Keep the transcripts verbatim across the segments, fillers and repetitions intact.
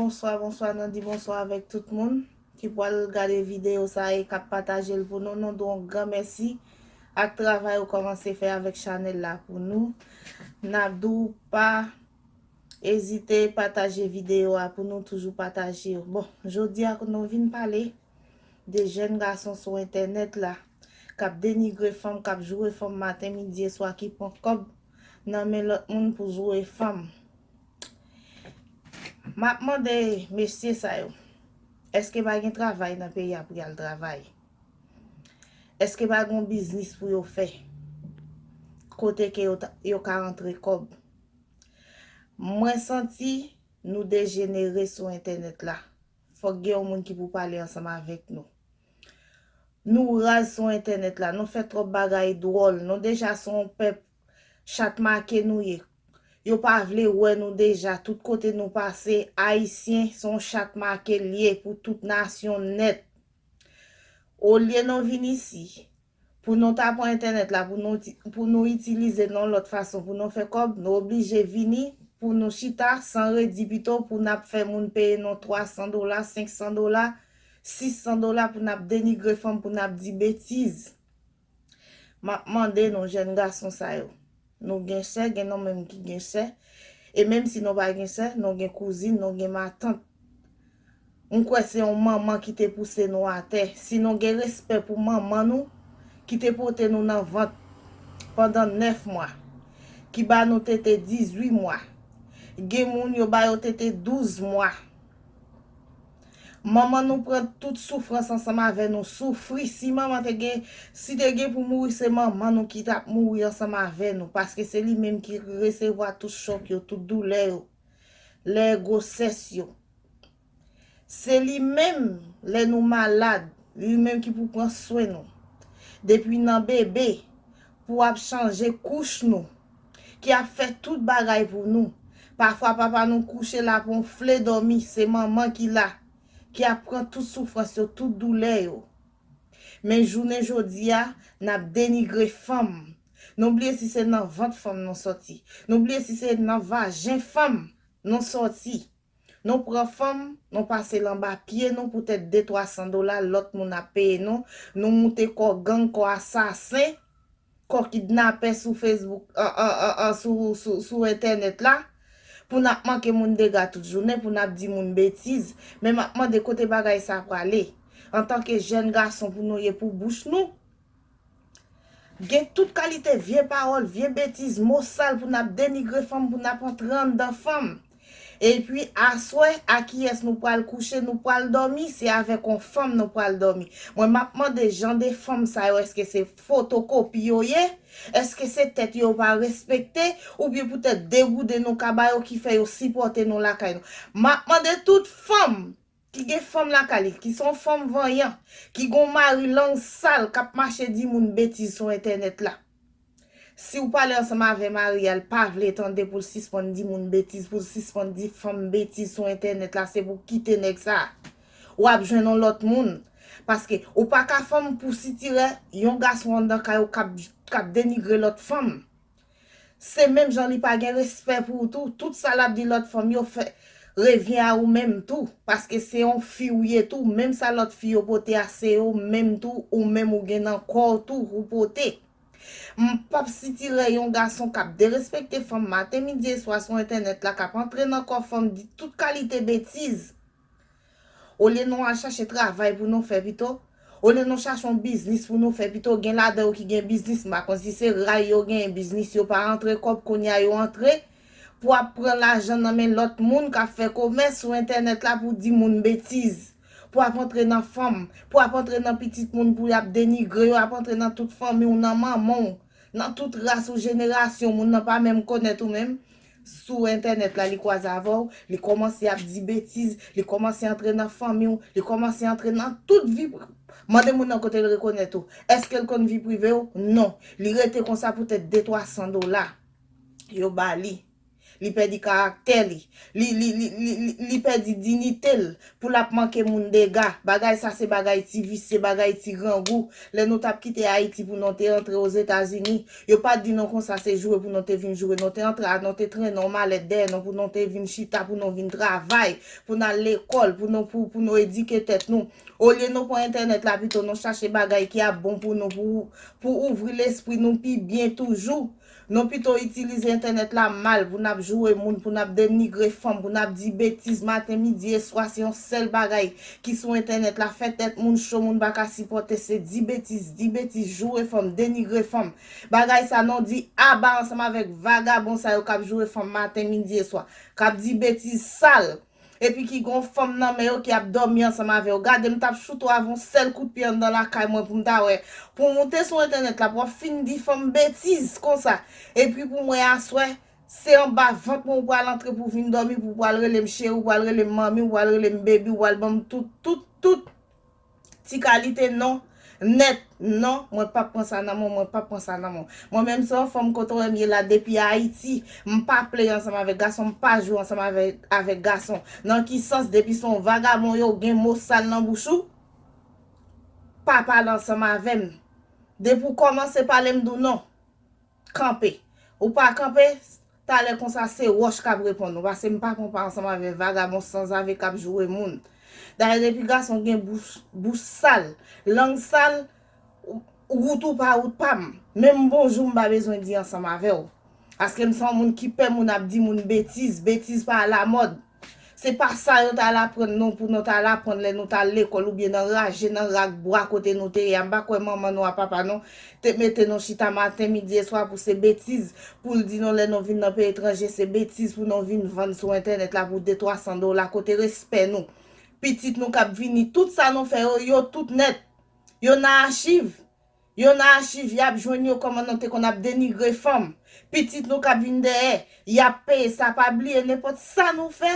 Bonswa, bonswa, nou di bonswa avèk tout moun ki pral gade videyo sa e k ap pataje l pou nou. Nou di yon gran mèsi ak travay ou kòmanse fè avèk chanèl la pou nou. N ap di w pa ezite pataje videyo a pou nou toujou pataje yo. Bon, jodi a nou vin pale de jèn gason sou entènèt la k ap denigre fanm, k ap joure fanm maten, midi e swa, ki pran kòb nan men lòt moun pou joure fanm. M ap mande mesye sa yo, èske pa gen travay nan peyi a pou y al travay? Èske pa gen yon biznis pou yo fè kote ke yo, ta- yo ka rantre kòb? Mwen santi nou dejenere sou entènèt la. Fòk gen yon moun ki pou pale ansanm avèk nou. Nou raz sou entènèt la, nou fè twòp bagay dwòl. Nou deja se yon pèp chat make nou ye. Yo pa vle wè nou deja, tout kote nou pase, Ayisyen se yon chat make l ye pou tout nasyon nèt. Olye nou vin isi, pou nou ta pran entènèt la, pou nou, ti- pou nou itilize l yon lòt fason, pou nou fè kòb, nou oblije vini, pou nou chita, san redi pito, pou n ap fè moun peye nou twa san dola, senk san dola, sis san dola, pou n ap denigre fanm, pou n ap di betiz. M ap mande nou, jèn gason sa yo, nou gen sè, gen nou menm ki gen sè. E menm si nou pa gen sè, nou gen kouzin, nou gen matant. M kwè se yon manman ki te pouse nou atè. Si nou gen respè pou manman nou, ki te pote nou nan vant pandan nèf mwa, ki ba nou tete dizuit mwa, gen moun yo ba yo tete douz mwa. Manman nou pran tout soufrans ansanm avè nou, soufri. Si manman te gen, si te gen pou mouri, se manman nou ki t ap mouri ansanm avè nou, paske se li menm ki resevwa tout chòk yo, tout doulè yo, lè gwosès yo. Se li menm, lè nou malad, li menm ki pou pran swen nou. Depi nan bebe, pou ap chanje kouch nou, ki ap fè tout bagay pou nou. Pafwa papa nou kouche l ap wonfle dòmi, se manman ki la, ki ap pran tout soufrans yo, tout doulè yo. Men jounen jodi a, n ap denigre fanm. Nou bliye si se nan vant fanm nou sòti. Nou bliye si se nan vajen fanm nou sòti. Nou pran fanm, nou pase l anba pye nou poutèt de twa san dola lòt moun ap peye nou. Nou moute kò gang, kò asasen, kò kidnapè sou Facebook, an, an, an, an, sou, sou, sou entènèt la, pou n ap manke moun dega tout jounen, pou n ap di moun betiz. Men m ap mande kote bagay sa prale. Antanke jèn gason pou nou ye pou bouch nou, gen tout kalite vye pawòl, vye betiz, mo sal pou n ap denigre fanm, pou n ap antre anndan fanm. Epi aswè, a kiyès nou pral kouche, nou pral dòmi? Se avèk yon fanm nou pral dòmi. Mwen, m ap mande jan de fanm sa yo, èske se fotokopi yo ye? Èske se tèt yo yo pa respekte? Oubyen poutèt degouden nou ka ba yo ki fè yo sipòte nou lakay nou? M ap mande tout fanm ki gen fanm lakay li, ki se yon fanm vanyan, ki gen yon mari lang sal k ap mache di moun betiz sou entènèt la. Si w pale ansanm avè mari a, l pa vle tande pou l sispann di moun betiz, pou l sispann di fanm betiz sou entènèt la, se pou w kite nèg sa a. W ap jwenn yon lòt moun. Paske ou pa ka fanm pou sitirè yon gason anndan kay ou k ap, k ap denigre lòt fanm. Se menm jan li pa gen respè pou ou tou. Tout sa l ap di lòt fanm yo fè revyen a ou menm tou. Paske se yon fi ou ye tou. Menm sa lòt fi yo pote a, se yo menm tou, ou menm ou gen nan kò w tou, ou pote. M p ap sitirè yon gason k ap derespekte fanm maten, midi e swa sou entènèt la, k ap antre nan kò fanm, di tout kalite betiz. Olye nou al chache travay pou nou fè pito, olye nou chache yon biznis pou nou fè pito, gen ladan yo ki gen biznis, m pa konn si se ray yo genyen, biznis yo pa antre kòb, kounye a yo antre, pou ap pran lajan nan men lòt moun k ap fè komès sou entènèt la pou di moun betiz, pou ap antre nan fanm, pou ap antre nan pitit moun, pou y ap denigre yo, ap antre nan tout fanmi w, nan manman w, nan tout ras ou, jenerasyon, moun nan pa menm konèt ou menm. Sou entènèt la, li kwaze avè w, li kòmanse ap di betiz, li kòmanse antre nan fanmi w, li kòmanse antre nan tout vi pri-, mande moun nan kote l rekonèt ou. Èske l konn vi prive w? Non. Li rete konsa poutèt de twa san dola yo ba li. Li pèdi karaktè li. Li, li, li, li, li, li pèdi diyite l pou l ap manke moun dega. Bagay sa se bagay ti visye, bagay ti grangou. Lè nou t ap kite Ayiti pou nou te antre Ozetazini, yo pa t di nou konsa se joure pou nou te vin joure. Nou te antre a, nou te trennen yon malèt dèyè nou pou nou te vin chita, pou nou vin travay, pou n al lekòl, pou nou, pou, pou nou edike tèt nou. Olye nou pran entènèt la, pito nou chache bagay ki ap bon pou nou, pou, pou ouvri lespri nou pi byen toujou. Nou pito itilize entènèt la mal pou n ap joure moun, pou n ap denigre fanm, pou n ap di betiz maten, midi e swa. Se yon sèl bagay ki sou entènèt la, fè tèt moun cho, moun pa ka sipòte, se di betiz, di betiz, joure fanm, denigre fanm. Bagay sa nou di aba ansanm avèk vagabon sa yo k ap joure fanm maten, midi e swa, k ap di betiz sal. Epi ki gon fanm nan men yo ki ap dòmi ansanm avè yo. Gade, m t ap choute w avè yon sèl kout pye anndan lakay mwen pou m ta wè. Pou w moute sou entènèt la, pou w ap fin di fanm betiz konsa. Epi pou m wè aswè, se anba vant mwen ou pral antre pou w vin dòmi, pou w pral rele m cheri, ou pral rele m manmi, ou pral rele m baby, ou pral ban m tout, tout, tout ti kalite non nèt. Non, mwen p ap pran sa nan men w, mwen p ap pran sa nan men w. Mwen menm se yon fanm kote w wè m ye la depi Ayiti. M pa play ansanm avèk gason, m pa jwe ansanm avèk, avèk gason. Nan ki sans? Depi se yon vagabon yo gen mo sal nan bouch ou, pa pale ansanm avè m. Depi w kòmanse pale m di w non. Kanpe. Ou pa kanpe, talè konsa se wòch k ap reponn ou, paske m pa pran pa ansanm avè vagabon sanzave k ap joure moun. Dayè depi gason gen bouch, bouch sal, lang sal, wout ou pa wout pa m. Menm bonjou m pa bezwen di ansanm avè w. Paske m se yon moun ki pè moun ap di moun betiz, betiz pa alamòd. Se pa sa yo t al aprann nou pou nou t al aprann lè nou t al lekòl oubyen nan raje, nan rak bwa kote nou te ye a. M pa kwè manman nou a papa nou te mete nou chita maten, midi e swa pou se betiz, pou l di nou lè nou vin nan peyi etranje se betiz pou nou vin vann sou entènèt la pou de twa san dola. Kote respè nou? Pitit nou k ap vini, tout sa nou fè yo, yo tout nèt. Yo nan achiv. Yo nan achiv, y ap jwenn yo kòman nou te konn ap denigre fanm. Pitit nou k ap vin dèyè, y ap peye sa. Pa bliye nenpòt sa nou fè,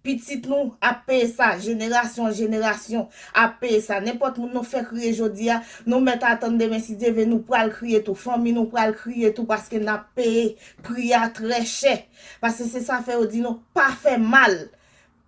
pitit nou ap peye sa. Jenerasyon an jenerasyon ap peye sa. Nenpòt moun nou fè kriye jodi a, nou mèt atann demen si Dye vle nou pral kriye tou. Fanmi nou pral kriye tou paske n ap peye pri a trè chè. Paske se sa fè yo di nou pa fè mal.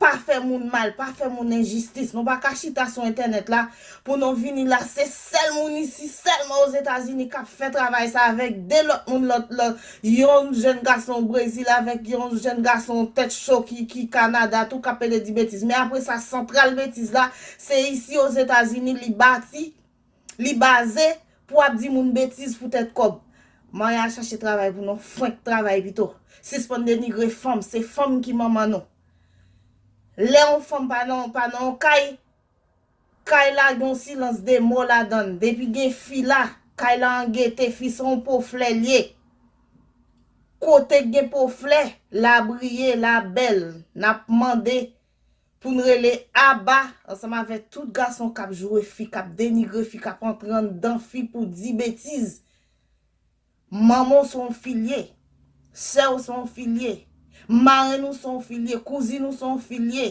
Pa fè moun mal, pa fè moun enjistis. Nou pa ka chita sou entènèt la pou nou vini la. Se sèl moun isi sèlman Ozetazini k ap fè travay sa avèk de lòt moun, lòt, lòt, yon jèn gason Brezil avèk yon jèn gason tèt cho ki, ki Kanada tou k ap pede di betiz. Men apre sa, santral betiz la, se isi Ozetazini li bati, li baze pou ap di moun betiz poutèt kòb. Mwen al chache travay pou nou fwenk travay pito. Sispann denigre fanm, se fanm ki manman nou. Lè yon fanm pa nan, pa nan yon kay, kay la gen yon silans de mò ladan l. Depi gen fi la, kay la an gete, fi se yon po flè l ye. Kote k gen po flè, la briye, la bèl. N ap mande pou n rele aba ansanm avèk tout gason k ap joure fi, k ap denigre fi, k ap antre anndan fi pou di betiz. Manman w se yon fi l ye. Sè w se yon fi l ye. Marenn ou se yon fi l ye. Kouzin ou se yon fi l ye.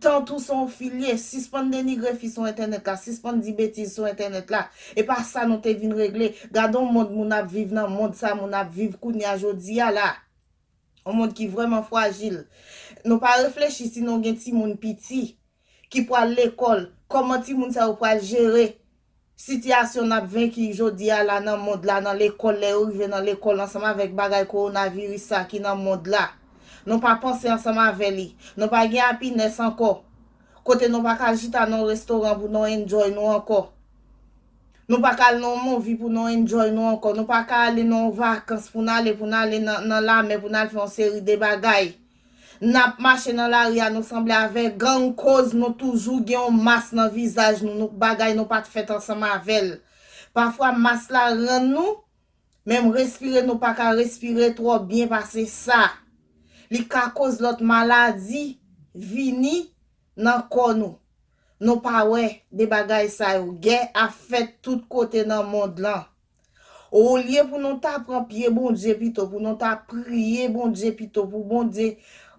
Tant ou se yon fi l ye. Sispann denigre fi sou entènèt la. Sispann di betiz sou entènèt la. E pa sa nou te vin regle. Gade yon mond moun ap viv nan mond sa moun ap viv kounye a jodi a la. Yon mond ki vrèman frajil. Nou pa reflechi si nou gen timoun piti ki pral lekòl, kòman timoun sa yo pral jere sitiyasyon n ap venki jodi a la nan mond la, nan lekòl, lè yo rive nan lekòl ansanm avèk bagay kowonaviris sa ki nan mond la. Nou pa panse ansanm avè li. Nou pa gen happiness ankò. Kote nou pa ka al chita nan yon restoran pou nou enjoy nou ankò. Nou pa ka al nan yon movie pou nou enjoy nou ankò. Nou pa ka ale nan yon vakans pou n ale, pou n ale nan, nan lamè, pou n al fè yon seri de bagay. N ap mache nan lari a, nou sanble avèk gang, koz nou toujou gen yon mas nan vizaj nou, nou bagay nou pa t fèt ansanm avè l. Pafwa mas la rann nou, menm respire nou pa ka respire twò byen pase sa. Li ka koz lòt maladi vini nan kò nou. Nou pa wè de bagay sa yo. Gè ap fèt tout kote nan mond lan. Olye pou nou ta pran pye Bondye pito, pou nou ta priye Bondye pito, pou Bondye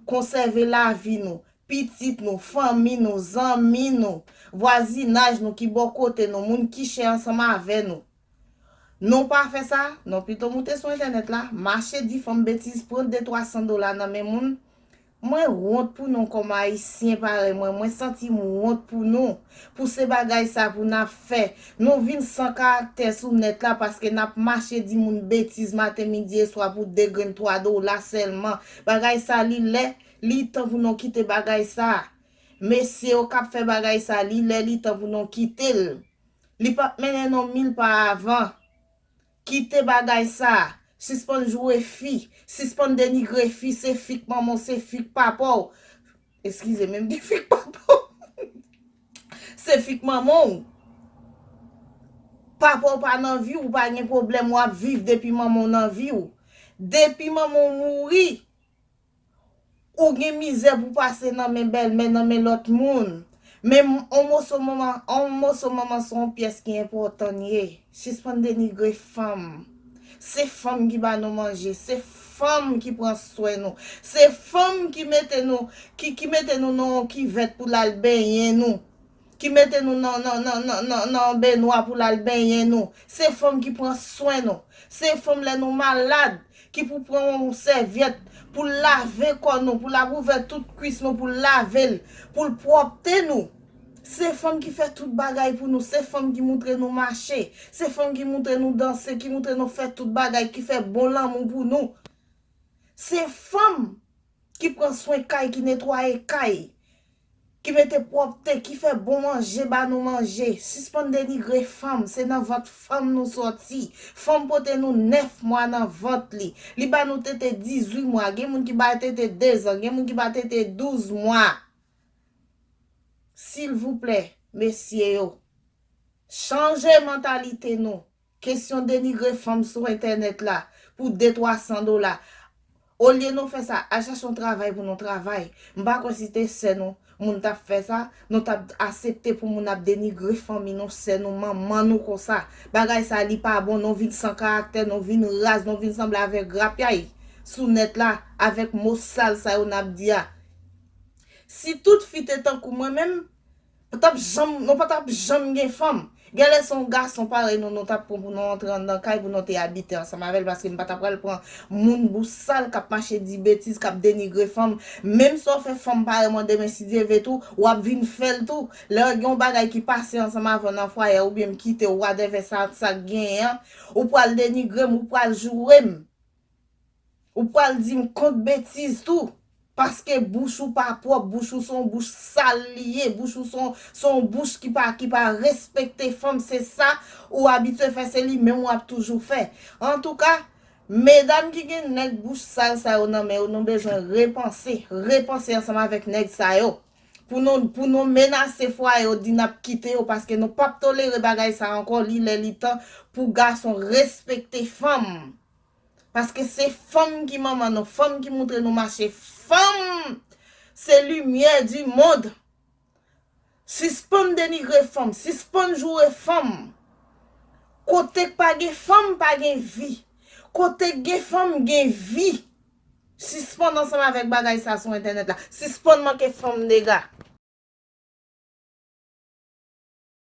konsève lavi nou, pitit nou, fanmi nou, zanmi nou, vwazinaj nou ki bò kote nou, moun ki chè ansanm avè nou. Non, pa fè sa. Non, pito moute sou entènèt la, mache di fanm betiz, pran de twa san dola nan men moun. Mwen wont pou nou kòm Ayisyen parèy mwen. Mwen santi m wont pou nou. Pou se bagay sa pou n ap fè. Nou vin san karaktè sou nèt la paske n ap mache di moun betiz maten, midi e swa pou de grenn twa dola sèlman. Bagay sa li lè, li tan pou nou kite bagay sa. Mesye yo k ap fè bagay sa, li lè, li tan pou nou kite l. Li p ap mennen nou mil pa avan. Kite bagay sa. Sispann joure fi. Sispann denigre fi. Se fi k manman w, se fi k papa w. Eskize, menm gen fi k papa w. Se fi k manman w. Papa w pa nan vi w, ou pa gen pwoblèm, w ap viv depi manman w nan vi w. Depi manman w mouri, ou gen mizè pou pase nan men bèlmè, nan men lòt moun. Men m- on moso manman, on moso manman se yon pyès ki enpòtan l ye. Sispann denigre fanm. Se fanm ki ba nou manje, se fanm ki pran swen nou, se fanm ki mete nou, ki, ki mete nou nan yon kivèt pou l al benyen nou, ki mete nou nan, nan, nan, nan, nan, nan benwa pou l al benyen nou. Se fanm ki pran swen nou. Se fanm lè nou malad, ki pou pran yon sèvyèt pou l lave kò nou, pou l ap ouvè tout kwis nou, pou l lave l, pou l pwòpte nou. Se fanm ki fè tout bagay pou nou, se fanm ki moutre nou mache, se fanm ki moutre nou danse, ki moutre nou fè tout bagay, ki fè bon lanmou pou nou. Se fanm ki pran swen kay, ki netwaye kay, ki mete pwòpte, ki fè bon manje ba nou manje. Sispann denigre fanm, se nan vant fanm nou sòti. Fanm pote nou nèf mwa nan vant li. Li ba nou tete dizuit mwa, gen moun ki ba tete dezan, gen moun ki ba tete douz mwa. Silvouplè, mesye yo, chanje mantalite nou. Kesyon denigre fanm sou entènèt la pou de twa san dola. Olye nou fè sa, al chache yon travay pou nou travay. M pa kwè si te sè nou, moun t ap fè sa, nou t ap aksepte pou moun ap denigre fanmi nou, sè nou, manman nou konsa. Bagay sa li pa bon, nou vin san karaktè, nou vin raz, nou vin sanble avèk grapyay sou nèt la, avèk mo sal sa yo n ap di a. Si tout fi te tankou mwen menm, pa t ap janm, nou pa t ap janm gen fanm. Genlè se yon gason parèy nou, nou t ap pran pou nou antre anndan kay pou nou te abite ansanm avè l, paske m pa t ap pral pran moun bouch sal k ap mache di betiz, k ap denigre fanm. Menm sa w fè fanm parèy mwen demen, si Dye vle tou, w ap vin fè l tou. Lè gen yon bagay ki pase ansanm avè w nan fwaye a, oubyen m kite w, whatever sa, sa k genyen an, ou pral denigre m, ou pral joure m. Ou pral di m kont betiz tou. Paske bouch ou pa pwòp, bouch ou se yon bouch sal li ye, bouch ou se yon, se yon bouch ki pa, ki pa respekte fanm, se sa ou abitye fè, se li menm w ap toujou fè. Antouka, medam ki gen nèg bouch sal sa yo nan men yo, nou bezwen repanse, repanse ansanm avèk nèg sa yo. Pou nou, pou nou menase fwaye yo, di n ap kite yo, paske nou p ap tolere bagay sa ankò, li lè li tan pou gason respekte fanm. Paske se fanm ki manman nou, fanm ki moutre nou mache. Fanm se limyè di mond. Sispann denigre fanm, sispann joure fanm. Kote k pa gen fanm, pa gen vi. Kote k gen fanm, gen vi. Sispann ansanm avèk bagay sa sou entènèt la. Sispann manke fanm dega.